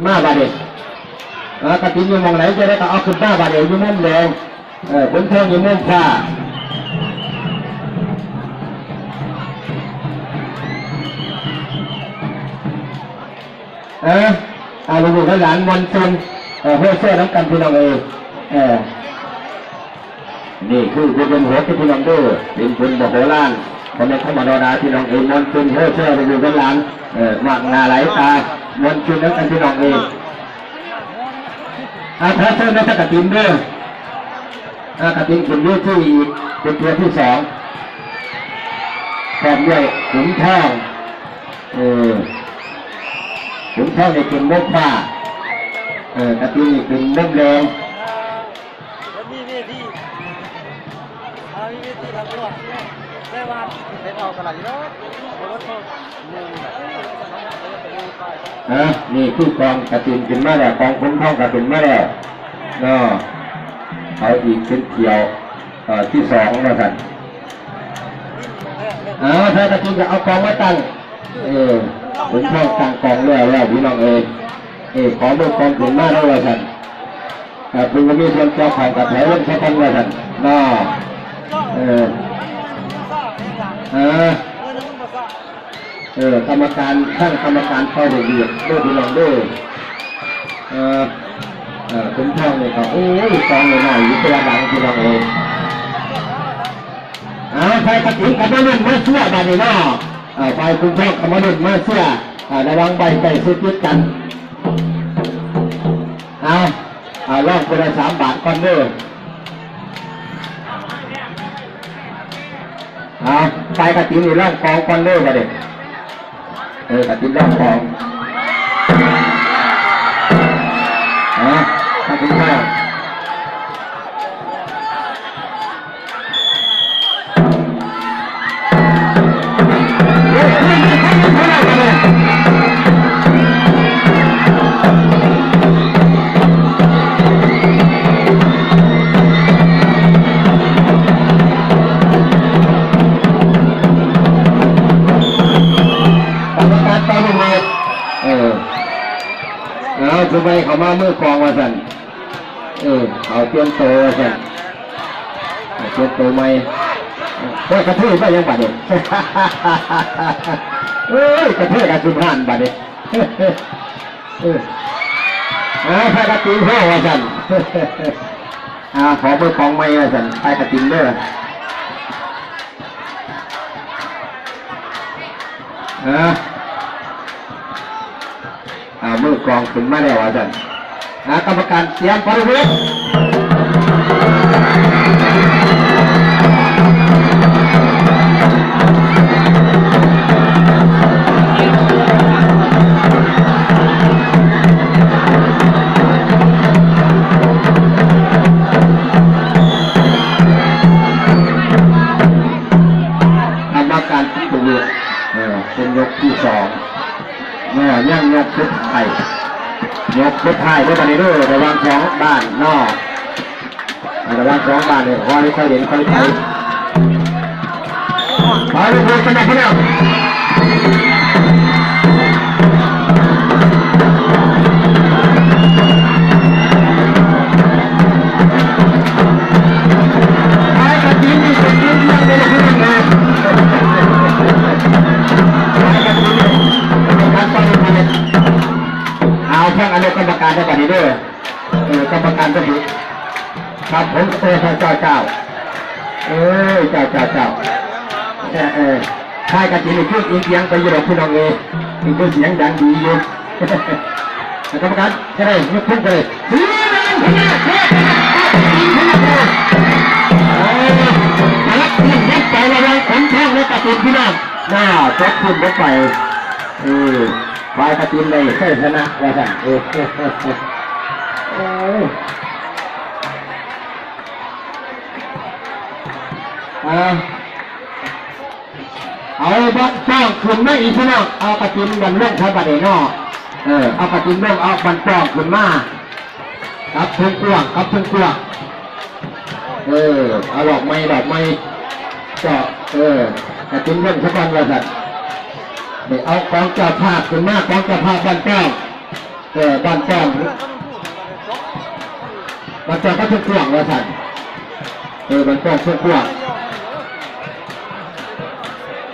ມາບາດນີ້ ເອີ ກະຕິນຢູ່ໝ່ອງໃດ ຈະໄດ້ກໍເອົາຂຶ້ນມາບາດນີ້ ຢູ່ມຸມແດງ ເອີ ຂຸນທອງຢູ່ມຸມຟ້າ ເອີ ອ່າ ລູກໆຫຼານໆ ມ່ວນຊື່ນ ເອີ ໂຮເຊີນຳກັນ ພີ່ນ້ອງເອີຍ ເອີ. ນີ້ຄືບຸນເດືອນຫົກ ເດີພີ່ນ້ອງເດີ ເປັນບຸນມະໂຫລານ ບໍ່ແມ່ນທຳມະດາ ພີ່ນ້ອງເອີຍ ມ່ວນຊື່ນເຮີເຊີ ລູກໆຫຼານໆ ເອີ ມາກໜ້າຫຼາຍຕາ ມ່ວນຊື່ນນຳກັນ ພີ່ນ້ອງເອີຍ. ອາ ຂໍເຊີນນະ ກະຕິນເດີ ອາ ກະຕິນຂຶ້ນເວທີອີກ ເປັນເທື່ອທີສອງ ພ້ອມດ້ວຍຂຸນທອງ ເອີ ຂຸນທອງນີ້ຂຶ້ນບົກຟ້າ ເອີ ກະຕິນນີ້ຂຶ້ນບົກແດງ. ບໍ່ມີເວທີ ຖ້າມີເວທີກໍລອດ ແຕ່ວ່າໄປເວົ້າກັນຫຼາຍຢູ່ດອກ ບໍ່ລົດໂທດ ເອີ ນີ້ຄືກອງກະຕິນຂຶ້ນມາແລ້ວ ກອງຂຸນທອງກະຂຶ້ນມາແລ້ວເນາະ ເອົາອີກເປັນຖ້ຽວ ເອີ ທີສອງວ່າຊັ້ນ. ເອົາ ຖ້າກະຕິນກໍເອົາກອງມາຕັ້ງ ເອີ ເປັນກອງຕັ້ງກອງແລ້ວແລ້ວ ພີ່ນ້ອງເອີຍ ເອີ ຂໍມືກອງຂຶ້ນມາເດີວ່າຊັ້ນ ເອີ ຜູ້ບໍ່ມີສ່ວນກ່ຽວຂ້ອງກໍຖອຍລົງຊະກ່ອນວ່າຊັ້ນເນາະ ເອີ ເອີ ເອີ ກຳມະການ ທັງກຳມະການເປົ່າເດັກເດີພີ່ນ້ອງເດີ ເອີ ເອີ ຂຸນທອງນີ້ກໍ ໂອ້ຍ ກອງນ້ອຍໆຢູ່ຄົນລະຫຼັງ ພີ່ນ້ອງເອີຍ. ເອົາ ຝ່າຍກະຕິນກໍມາລຸ້ນມາເຊຍບາດນີ້ເນາະ ເອົາ ຝ່າຍຂຸນທອງກໍມາລຸ້ນມາເຊຍ ເອົາ ລະວັງໃບໃກ້ຊິຕິດກັນ ເອົາ ເອົາ ລອງຄົນລະສາມບາດກ່ອນເດີ ເອົາ ຝ່າຍກະຕິນນີ້ລອງກອງກ່ອນເດີບາດນີ້. ເອີ ກະຕິນລອງຂອງ ຮະ ກະຕິນລອງ ກຳມະການເປົ່າລູກເວດ ເອີ ເອົາ ຜູ້ໃໝ່ເຂົ້າມາມືກອງວ່າຊັ້ນ ເອີ ເອົາປ່ຽນໂຕວ່າຊັ້ນ ເອົາປ່ຽນໂຕໃໝ່ ໂອ້ຍ ກະເທີຍມາຫຍັງບາດນີ້ ໂອ້ຍ ກະເທີຍກະຂຶ້ນຮ້ານບາດນີ້ ເອີ ເອົາ ພາກະຕີນໂພວ່າຊັ້ນ ເອົາ ຂໍມືກອງໃໝ່ວ່າຊັ້ນ ພາກະຕີນເດີ. ເອີ ເອົາ ມືກອງຂຶ້ນມາແລ້ວວ່າຊັ້ນ ອາ ກຳມະການຕຽມປະລະເວດ ກຳມະການຕິດຕົວເວດ ເອີ ເປັນຍົກທີສອງ ເອີ ຍັງຍົກສຸດທ້າຍ ຍົກສຸດທ້າຍເດີບາດນີ້ເດີ ລະຫວ່າງສອງບ້ານເນາະ ລະຫວ່າງສອງບ້ານນີ້ ຄ່ອຍ ຄ່ອຍເຫຼັ້ນ ຄ່ອຍໄປ ໄປເລີຍ ໄປເລີຍ ພີ່ນ້ອງ. ເອົາ ຟັງອະນຸກຳມະການເດີບາດນີ້ເດີ ເອີ ກຳມະການເດີ ຄັບຜົມ ເອີ ເຈົ້າ ເຈົ້າ ເອີ ເຈົ້າ ເຈົ້າ ເຈົ້າ ເອີ ເອີ ຄ້າຍກັນຊິໄດ້ຄືອີກຢ່າງໄປຢູ່ດອກ ພີ່ນ້ອງເອີຍ ມີສຽງດັງດີຢູ່ ກຳມະການກໍໄດ້ ຍົກຂຶ້ນກໍໄດ້ ເອີ ຕັດຂຶ້ນເບິດໄປ ລະຫວ່າງຂົນທອງ ແລະ ກະຕິນ ພີ່ນ້ອງ ໜ້າ ຕັດຂຶ້ນເບິດໄປ ເອີ ຝ່າຍກະຕິນໄດ້ໄຊຊະນະວ່າຊັ້ນ ເອີ ໂອ້ຍ ອ່າ ເອົາບັ້ນປ້ອງຂຶ້ນມາອີກ ພີ່ນ້ອງ ເອົາກະຕິນບັ້ນລົງ ຄັບ ບາດນີ້ເນາະ ເອີ ເອົາກະຕິນລົງ ເອົາບັ້ນປ້ອງຂຶ້ນມາ ກັບເທິງກວ້າງ ກັບເທິງກວ້າງ ເອີ ເອົາດອກໄມ້ ດອກໄມ້ ເຈາະ ເອີ ກະຕິນລົງຊະກ່ອນວ່າຊັ້ນ ເອົາກອງເຈົ້າພາບຂຶ້ນມາ ກອງເຈົ້າພາບບັ້ນປ້ອງ ເອີ ບ້ານປ້ອມ ບ້ານປ້ອມກັບຊຽງຂວາງວ່າຊັ້ນ ເອີ ບ້ານປ້ອມຊຽງຂວາງ.